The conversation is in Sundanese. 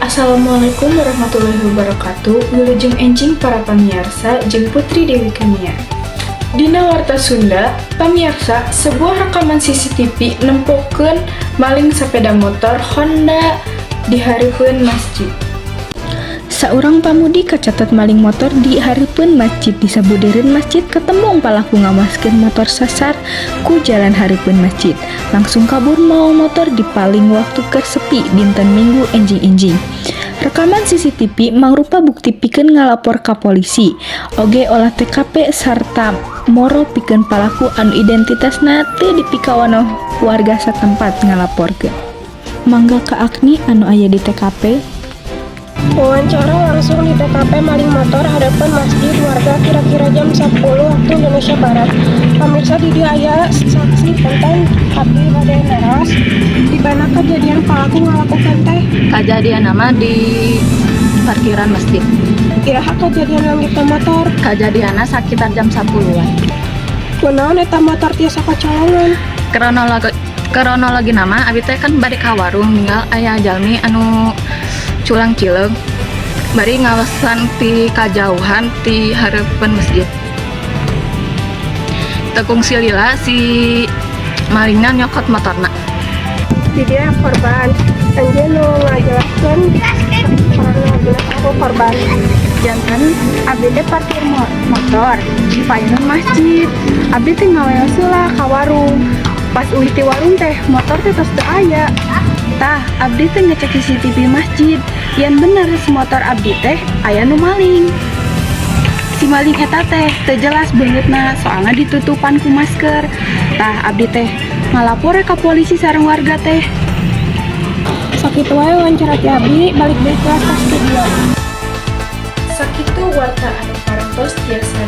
Assalamualaikum warahmatullahi wabarakatuh. Wilujeng enjing para pamiarsa jeung Putri Dewi Kania. Dina Warta Sunda, pamiarsa, sebuah rekaman CCTV nempokeun maling sepeda motor Honda di hareupeun masjid. Saurang pamudi kacatet maling motor di hareupeun masjid. Di sabudeureun masjid ketembong palaku ngawaskeun motor sasar ku jalan hareupeun masjid. Langsung kabur mawa motor dipaling waktu keur sepi dinten Minggu enjing-enjing. Rekaman CCTV mangrupa bukti pikeun ngalapor ka polisi. Oge olah TKP sarta moro pikeun palaku anu identitasna teu dipikawanoh warga satempat ngalaporkeun. Mangga ka Agni anu aya di TKP. Wawancara langsung di TKP maling motor hareupeun masjid warga kira-kira jam 10 waktu Indonesia Barat. Pamirsa, di dieu aya saksi. Punten, abdi bade naros, di mana kejadian pelaku ngalakukeun teh? Kejadian nama di parkiran masjid. Iraha kejadian leungitna motor? Kejadiannya sekitar jam 10-an. Kunaon eta motor tiasa kacolongan? Kronologi nama abi teh kan balik ka warung, ninggal aya jalmi anu culang cileung bari ngawasan ti kajauhan ti hareupeun masjid. Teu kungsi lila si malingna nyokot motorna. Di dieu korban. Anjeun nu ngajelaskeun kronologi aku korban. Janten abdi teh parkir motor di payunan masjid. Abdi teh ngaweos heula ka warung. Pas uih ti warung teh, motor teh tos teu aya. Tah, abdi teh ngecek CCTV masjid. Yan bener si motor abdi teh aya nu maling. Si maling eta teh teu jelas beungeutna, soalna ditutupan ku masker. Tah, abdi teh ngalapor ka polisi sareng warga teh. Sakitu wae wawancara ti abdi, balik deui ke studio. Sakitu warta anu parantos tiasa.